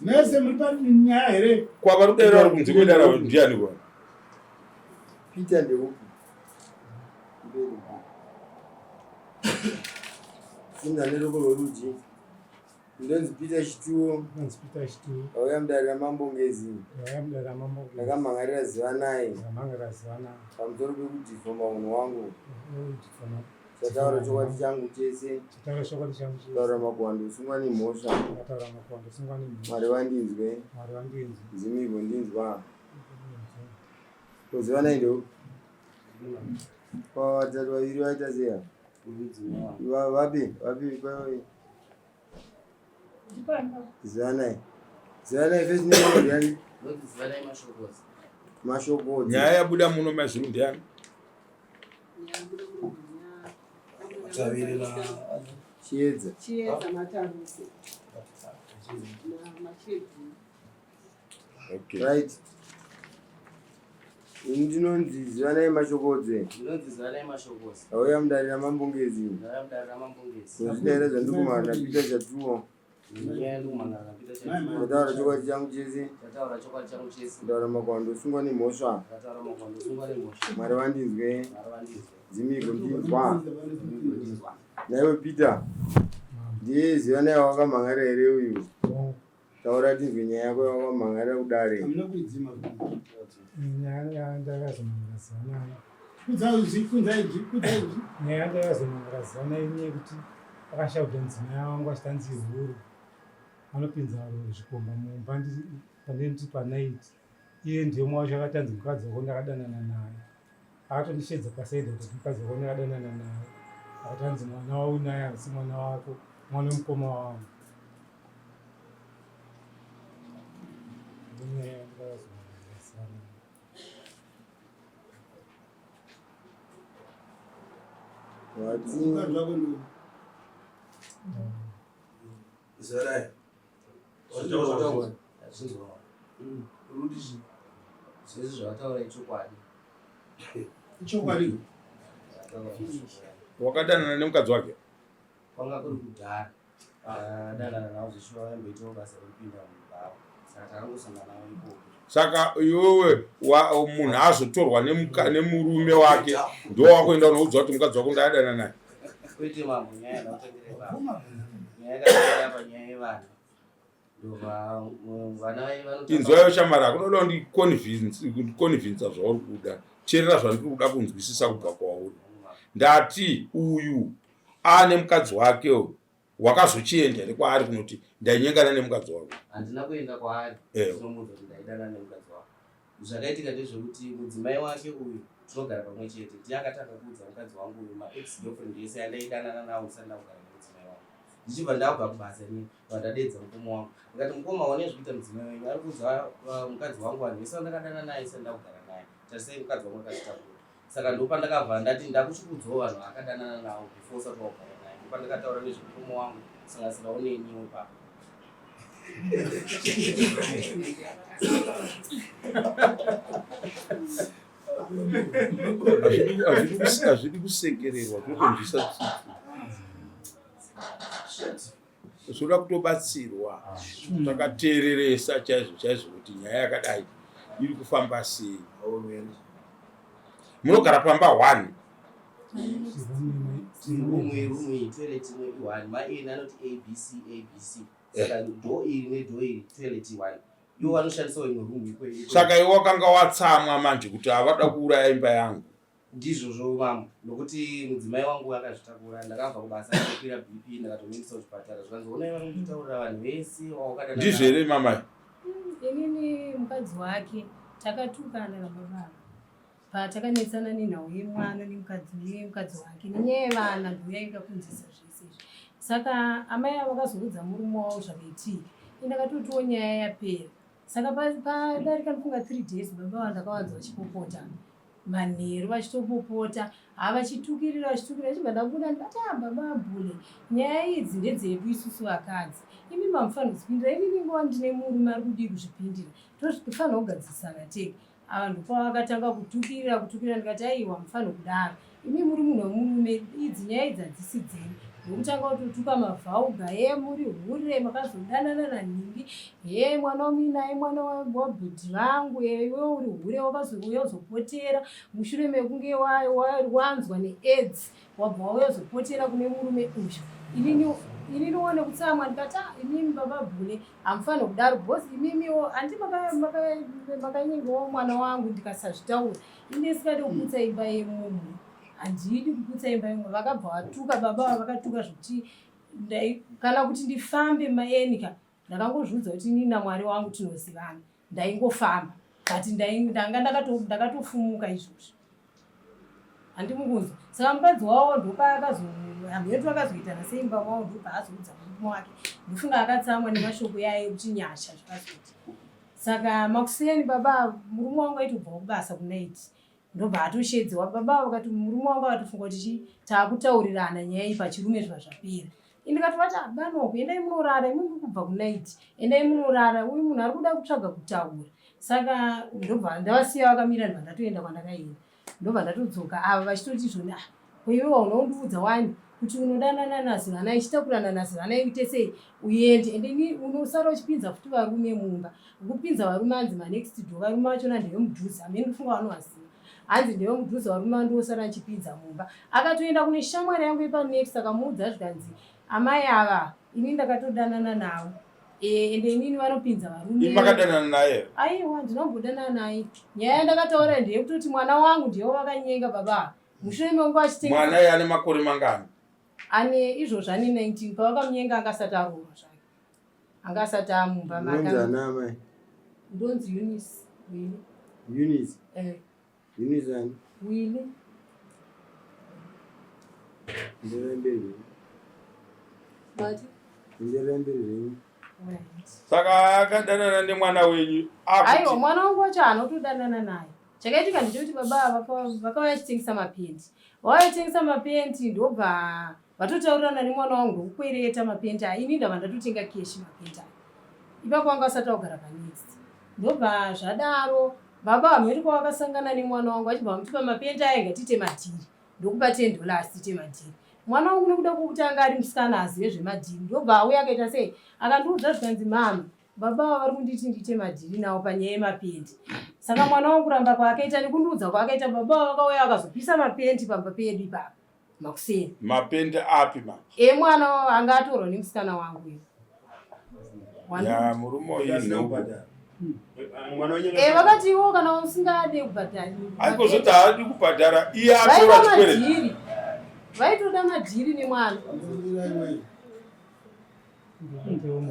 Mese muri panyaya here? Kwavari kudaira vari kunze kwedara ndiani kwa? Peter ndeupi? Simba neroko rworudyi. Ndonzi Peter Chituwo. Ndonzi Peter Chituwo. Auya mudare raMambo Ngezi. Auya mudare raMambo Ngezi. Ndakamhan'arira Zivanai. Ndakamhan'arira Zivanai. Pamusoro pekudhifoma unhu wangu. Kudhifoma. Chataura chokwadi changu chese. Chataura chokwadi changu chese. Taura makuhwa ndosungwa nemhosva. Taura makuhwa ndosungwa nemhosva. Mwari vandinzwe. Mwari vandinzwe. Ndimi igondinzwa. Kuzivanai ndeupi? Vatatu vaviri vaita sei? Vapi? Vapi? Vapi? Zivanai. Zivanai first name ndiani? Zivanai Mashokodzi. Mashokodzi. Nyaya yabuda muno mazuru ndiani? Chiedza. Chiedza Mataruse. Na Machedzi. Okay. Right. Ini ndinonzi Zivanai Mashokodze. Ndinonzi Zivanai Mashokodze. Auya mudare raMambongezi. Ndauya mudare raMambongezi. Ndozvidaira zvandiri naPeter Chatuwo. Nyaya ndikumhan'ara naPeter Chatuwo. Ndataura chokwadi changu chese. Ndataura chokwadi changu chese. Ndataura makwando ndosungwa nemhosva. Ndataura makwando ndosungwa nemhosva. Mwari vandinzwe. Mwari vandinzwe. Dzimi igondinzwa. Naiwe Peter. Ndiye Zivanai wakamhan'ara here uyu? Taura tinzwe nyaya yako yawakamhan'arira kudare. Hamuna kuidzima. Nyaya ndakazomhan'ara Zivanai. Kudzai izvi, kudzai izvi, kudzai izvi. Nyaya ndakazomhan'ara Zivanai inyaya yekuti akashauta mudzimai wangu achitanzi huru. Anopinza zvikomba mumba pandinoti ndiri panight. Iye ndiye umwe wacho akatanzi mukadzi wako ndakadanana naye. Akatondishedza pasaidi kuti mukadzi wako ndakadanana naye. Akatanzi mwana waunaye haasi mwana wako, mwana wemukoma wangu. Zvese zvavataura ichokwadi. Ichokwadi. Wakadanana nemukadzi wake? Kwanga kuri kudhara. Danana navo zveshuwa vaimboitawo basa rekupinda mubhawa saka takangosangana navo ikoko. Saka iwewe munhu azotorwa nemurume wake ndowakuenda unoudzwa kuti mukadzi wako ndadana naye? Kwete mambo, nyaya yandakutangire ipapo. Nyaya yakatanga apa nyaya yevana. Ndobva vana vanoita Inzwayo shamwari, hakunoda kundiconvince zvauri kuda. Teerera zvandiri kuda kunzwisisa kubva kwauri. Ndati uyu aane mukadzi wake uyu wakazochienda here kwaari kunoti ndainyengana nemukadzi wako? Handina kuenda kwaari ndinomuudza kuti ndaidanana nemukadzi wako. Zvakaitika ndezvekuti mudzimai wake uyu tinogara pamwe chete ndiye akatanga kuudza mukadzi wangu uyu maex girlfriend yese yandaidanana nawo ndisati ndakugara nemudzimai wangu. Ndichibva ndabva kubasa inini vandadeedza mukoma wangu ndikati mukoma one zvikuita mudzimai wenyu ari kuudza mukadzi wangu vanhu vese vandakadana naye ndisati ndakugara naye tarisai mukadzi wangu akazvitakura. Saka ndopandakabva ndati ndakuchikudzawo vanhu vaakadanana navo before usati wagara naye. Ndopandakataura nezvemurume wangu kusanganisirawo neniwo ipapo. Hazvidi kusekererwa, zvinotonzwisa tsitsi. Zvoda kutobatsirwa takateereresa chaizvo chaizvo kuti nyaya yakadai iri kufamba sei. Munogara pamba one Room iyi toilet imwe i1 maini anoti abc abc saka door iri nedoor iri toilet i1 ivo vanoshandisawo imwe room ikweyo. Saka iwe wakanga watsamwa manje kuti havada kuuraya imba yangu. Ndizvozvo mambo nokuti mudzimai wangu akazvitakura ndakabva kubasa ndakakwira BP ndakatomuendesa kuchipatara zvikanzi honai vari kunditaurira vanhu vese wawakadana Ndizvo here mamai? Inini mukadzi wake takatukana nababa ava patakanetsana nenhau yemwana nemukadzi nemukadzi wake nenyaya yevana ndoyainga kunzisa zvese izvi saka amai avo vakazoudza murume wavo zvakaitika ini ndakatotiwo nyaya yapera saka padarika ndofunga 3 days baba ava ndakavanza vachipopota manheru vachitopopota ha vachitukirira vachitukirira chibva ndabuda ndikati ah baba abhule nyaya idzi ndedzedu isusu vakadzi imi mamufanira kuzvipindira inini nguva ndine murume ari kudii kuzvipindira tofanira kugadzirisana tega ava ndopavakatanga kutukirira kutukirira ndikati aiwa mufanira kudaro imi muri munhu wemurume idzi nyaya idzi hadzisi dzenyu Ndokutanga kutotuka mavhauga he muri hure makazodanana nanhingi he mwana wamuinaye mwana wabhudhi vangu iwe uri hure wakazouya uzopotera mushure mekunge wanzwa neaids wabva wauya uzopotera kune murume uyu inini wo nekutsamwa ndikati ah, imimi baba bhule hamufanire kudaro because imimiwo handi makanyengewo mwana wangu ndikasazvitaura ini ndisingade kuputsa imba yemunhu handidi kuputsa imba yemunhu vakabva vatuka baba ava vakatuka zvekuti kana kuti ndifambe maenika ndakangozviudza kuti inini namwari wangu tinozivana ndaingofamba but ndanga ndakatofumuka izvozvo handimukunzwa saka mukadzi wavo ndopaakazohamhetu akazoitana sei mumba mavo ndopaazoudza murume wake ndofunga akatsamwa nemashoko yaye ekuti nyasha zvakazoita saka makuseni baba murume wangu aitobvawo kubasa kunaiti ndobva atoshedziwa baba vakati murume wangu akatofunga kuti chii taakutaurirana nyaya iyi pachirume zviva zvapera indikati vati abanoko ah, endai munorara imi muri kubva kunaiti endai munorara uyu munhu ari kuda kutsvaga kutaura saka ndobva ndavasiya vakamira ndibva ndatoenda kwandakaenda ndobva ndatodzoka ava vachitoti zvoni ah koiwe waunondiudza wani kuti unodanana nazivanai chitakurana nazivanai uite sei uende ende ini unosara uchipinza futi varume mumba ukupinza varume hanzi manext door varume vachona ndevemudhuze hamene ndofunga vanovaziva hanzi ndevemudhuze varume vandiosara ndichipinza mumba akatoenda kune shamwari yangu yepanext akamuudza zvikanzi amai ava ini ndakatodanana navo Eh, ende inini vanopinza varume. Makadanana naye? Aiwa, ndinombodanana naye. Nyaya yandakataura ndeyekutoti mwana wangu ndiye wakanyenga baba. Mushure mekunge vachitengesa. Mwana iye ane makore mangani? Ane izvozvo ane 19 pavakamunyenga anga asati aroorwa zvake. Anga asati amumba make. Ndonzi ana amai? Ndonzi Eunice Willy. Eunice? Eh. Eunice ani? Willy. Enderera mberi zvenyu. Mati? Enderera mberi zvenyu. Saka akadanana nemwana wenyu? Aiwa, mwana wangu wacho anotodanana naye. Chakaitika ndechekuti baba ava vakauya vachitengesa mapenti. Vauya vachitengesa mapenti ndobva vatotaurirana nemwana wangu ndokukwereta mapenti aya. Ini ndabva ndatotenga keshi mapenti aya. Ipapo vanga vasati vagara panext. Ndobva zvadaro baba vamhiri kwavakasangana nemwana wangu vachibva vamuti pamapenti aya ngatiite madhiri. Ndokupa 10 dollars tiite madhiri. Mwana wangu nekuda kwekuti anga ari musikana azive zvemadhiri ndobva auya akaita sei akandiudza zvikanzi mama Baba ava vari kunditi ndiite madhiri navo panyaya yemapendi. Saka mwana wangu kuramba kwaakaita nekundiudza kwaakaita baba ava vakauya vakazopisa mapendi pamba pedu ipapa makuseni. Mapendi api manje? Emwana anga atorwa nemusikana wangu uyu. Ya murume uyu inhubu. Eh, vakati iwo kana usingade kubhadhara. Aikozoti haadi kubhadhara iye atora chikwereti. Vaitoda madhiri nemwana.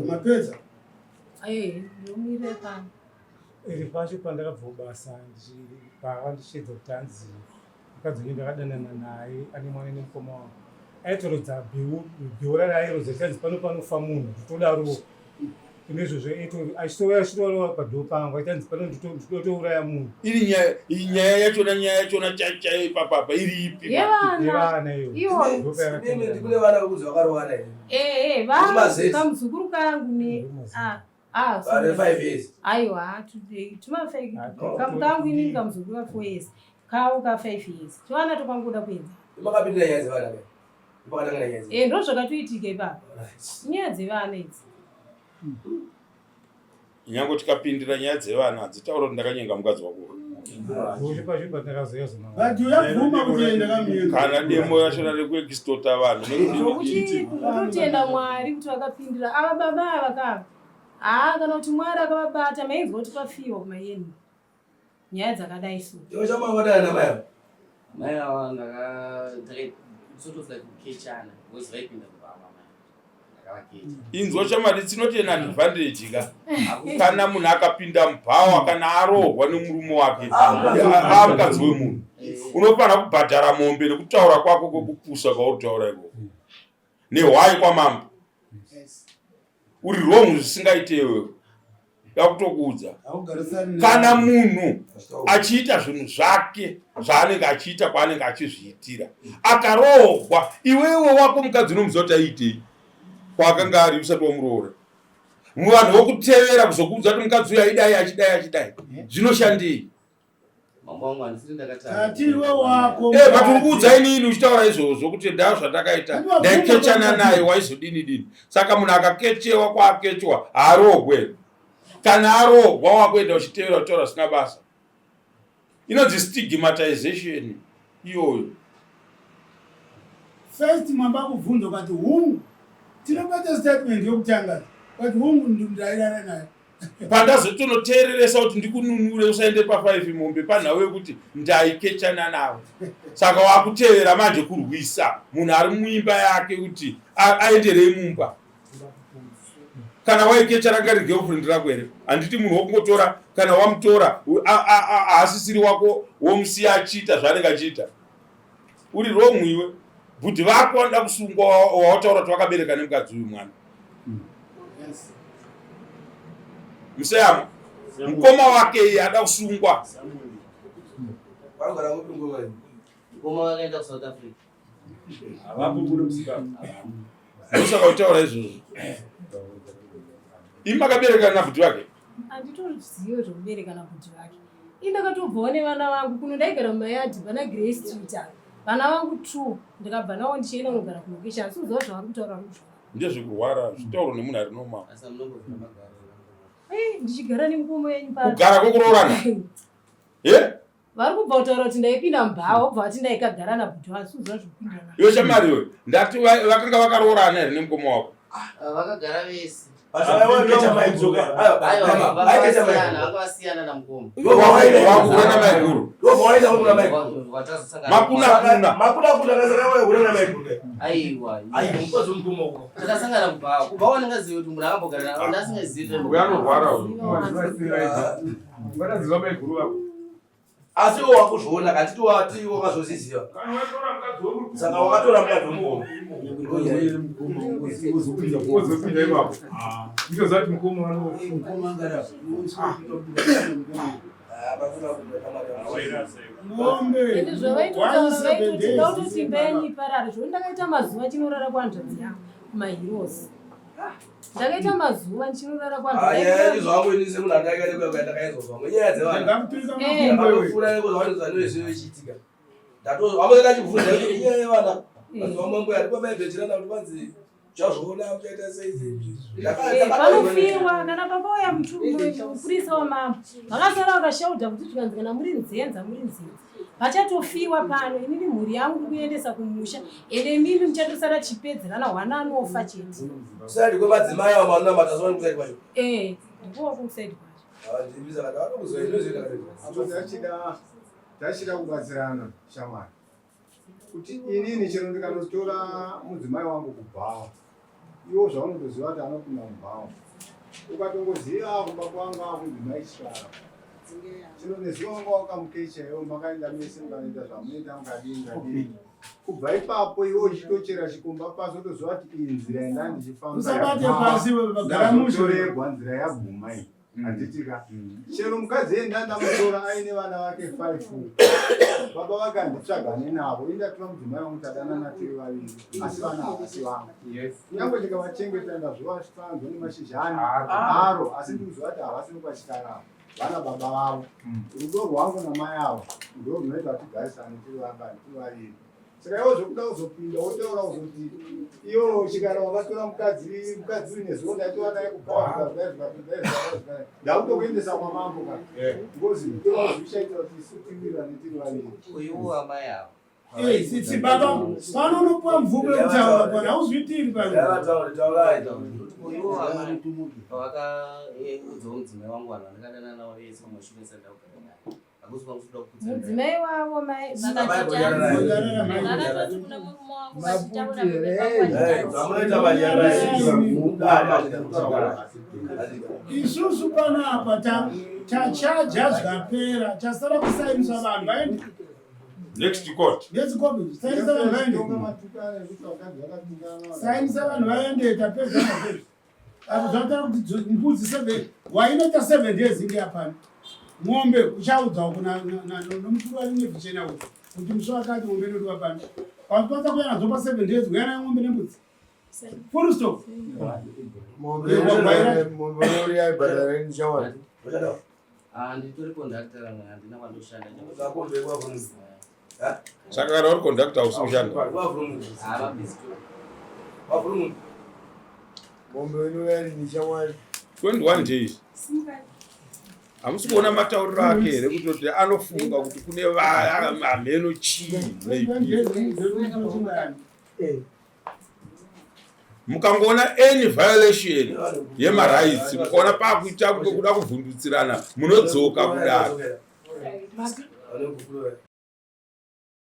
Mapedza? Eh, ndomire pano. Iri pacho pandakabva kubasa paakandisheedza kuti hanzi mukadzi wenyu ndakadanana naye ane mwana nemukoma wangu aitorodza bheu bheu rarairodza chanzi pano panofa munhu nditodarowo ine izvozvo achitouya achitorova padhoo pangu achanzi pano nditotouraya munhu iri nyaya iyi nyaya yachona nyaya yachona chaichaiyo ipapapa iri ipi yevana iyo kune vana vekuzi vakarovana here eh, eh, kamuzukuru kangu ne ah, ah, aiwa tumakangu inini kamuzukuru ka four years kawo ka five years tivana tokangoda kuenza makapindira nyaya dzevana Eh, ndo zvakatoitika ipapo nyaya dzevana idzi nyange tikapindira nyaya dzevana hadzitaura kuti ndakanyenga mukadzi wako kana demo rachona rekuextota vanhu zvokuti kutotenda mwari kuti vakapindira ava baba ava kava haa kana kuti mwari akavabata mainzwa kuti pafiwa kumayeni nyaya dzakadai so. Iwe chama wadana na mai ava? Mai ava ndaka ndaka sort of like kukechana because vaipinda kubaba mai. Ndakavakecha. Inzwa chamari it's not an advantage ka kana munhu akapinda mubhawa kana arohwa nemurume wake amukadzi wemunhu unofanira kubhadhara mombe nekutaura kwako kwekupusa kwauri kutaura ikoko nehwai kwamambo uri wrong zvisingaite iwewe ndakutokuudza kana munhu achiita zvinhu zvake zvaanenge achiita kwaanenge achizviitira akaroogwa iwewe wako mukadzi unomuziva kuti aiitei kwaakanga ari usati wamuroora vanhu vokutevera kuzokuudza kuti mukadzi uyo aidai achidai achidai zvinoshandei Mambo wangu handisiri ndakatanga. Ati iwe wako. Eh, but uri kuudza inini uchitaura izvozvo kuti ndaa zvandakaita ndaikechana naye waizodini dini. Saka munhu akakechewa kwaakechwa haarohwe. Kana arohwa wakuenda uchitevera kutaura zvisina basa. Inonzi stigmatization iyoyo. First mamba kubvunza ukati hungu. Tinobata statement yokutanga. Ukati hungu ndairara naye. Pandazotonoteereresa kuti ndikununure usaende pa5 mombe panhau yekuti ndaikechana navo. Saka wakutevera manje kurwisa munhu ari muimba yake kuti aenderei mumba. Kana waikecha ranga riri girlfriend rako here? Handiti munhu wokungotora kana wamutora haasisiri wako womusiya achiita zvaanenge achiita. Uri wrong iwe. Bhudhi vako vanoda kusungwa wawataura kuti vakabereka nemukadzi uyu mwana. Museyamo. Mukoma wake iye ada kusungwa. Mukoma wakaenda kuSouth Africa. Havapo kuno muZimbabwe. Ndosaka utaura izvozvo. Imi makaberekana nabhuti vake? Handitozive zvekubereka nabhuti vake. Ini ndakatobvawo nevana vangu kuno ndaigara mumayadhi pana Grey Street apa. Vana vangu two ndikabva navo ndichienda kunogara kulocation. Asi kuziva zvavari kutaura kuzvona. Ndezvekurwara zvitauro nemunhu ari normal. Asi munombobvira magara. Eh, ndichigara nemukoma wenyu pano. Kugara kwekuroorana. Eh? Vari kubva kutaura kuti ndaipinda mubhawa wobva vati ndaikagara nabhuti asi uziva zvekupinda na. Iwe shamwari iwe, ndati vakanga vakaroorana here nemukoma wako? Ah, vakagara vese. Vakasiyana namukoma. Wakura namaiguru. Makuna kuna. Makuna kuna kasaka wakura namaiguru. Aiwa. Aiwa. Takasangana kubhawa. Kubhawa ndingazive kuti munhu akambogara navo ndasingazivi. Uyo anorwara uyu. Vakaziva maiguru vako. Asi iwe wakuzviona kati wati wakazozviziva. Saka wakatora mukadzi wemukoma. Wozopinda ipapo. Ndinoziva kuti mukoma vano. Mombe. Ende zvavaitotaura vaitoti ndautoti imba yenyu iparare zvekuti ndakaita mazuva chinorara kuhanzvadzi yangu kumaheroes. Ndakaita mazuva ndichinorara kwangu. Zvangu ini semunhu andakaita ndakaenzwa zvangu inyaya dzevana. Ndakakuturika makumbo iwe. Ndakapfuura nekozvavanhu zvanozviziva ichiitika. Ndatozo ndachibvunza kuti inyaya yevana. Vanhu vamambo yari pamaibhechera kuti vanzi uchazviona uchaita sei sei. Panofiwa kana baba uya mupurisa wamambo vakasara vakashaudha kuti zvikanzi kana muri nzenza muri nzenza pachatofiwa pano inini mhuri yangu ndikuendesa kumusha ende imimi muchatosara tichipedzerana hwana anofa chete. Kuside kwemadzimai avo vanonamata zuva nekuside kwacho. Eh, ndikuwa kuside kwacho. Handibisa kana vanokuziva inozoita kana. Apo tachida tachida kubatsirana shamwari. Kuti inini chero ndikanotora mudzimai wangu kubhawa. Iwo zvaunotoziva kuti anopinda mubhawa. Ukatongoziva kumba kwangu akunzi mai Chikara. Chero nezuva wanga wakamukecha iwe makaenda mese mukanoita zvamunoita mukadii mukadii. Kubva ipapo iwe uchitochera chikomba pasi wotoziva kuti iyi nzira yandanga ndichifamba. Usabate pasi gara mushe. Ndazotoregwa nzira yaguma iyi. Handitika. Chero mukadzi iye ndandamutora aine vana vake 5. Baba vake handitsvagane navo. Ini ndatora mudzimai wangu tadanana tiri vaviri. Asi vana havasi vangu. Kunyangwe ndikavachengeta ndazvovasvanzwa nemashizha ani aro asi ndikuziva kuti havasi vekwaChikara vana baba vavo. Rudo rwangu namai avo ndo runoita kuti tigarisane tiri vangani tiri vaviri. Saka iwo zvekuda kuzopinda wotaura kuzoti iyo Chikara wakatora mukadzi mukadzi uyu nezuro ndaitora naye kubhawa ndakutokuendesa kwamambo ka ngozi ndozvichaita kuti isu tiwirirane tiri vaviri. Uyuwo amai avo. Eh, sisi baba, pano unopuwa mvumo yekutaura pano, hauzviitiri pano. Tauri taurai tauri. Uyuwo amai pavakaudzawo mudzimai wangu vanhu vandakadanana navo vese kumashure ndisati ndakugara naye. Hakusi kwangu kuda kukudza. Mudzimai wavo mai Vakatoti kuna murume wangu vachitaura pamberi pangu vachitaura. Zvamunoita manyara. Isusu panapa tachaja zvapera, chasara kusainisa vanhu vaende. Next court. Next court, sainisa vanhu vaende. Sainisa vanhu vaende tapedza nazvo. Apo zvataura kuti mbudzi seven, wainoita 7 days inge yapano. Mombe uchaudzawo kuna nomukuru wari nevichena uyu kuti musi wakati mombe inodiwa pano. Pakukwanisa kuuya nadzo pa 7 days, uya nayo mombe nembudzi. Full stop. Mombe mombe yaibhadhara ini shamwari. Ah, nditori conductor handina kwandoshanda. Saka kana uri conductor hausi kushanda. 21 days. Hamusi kuona matauriro ake here kutoti anofunga kuti kune vaya hameno chii maybe. Mukangoona any violation yemarights, mukaona pakuita kuda kuvhundutsirana, munodzoka kudaro.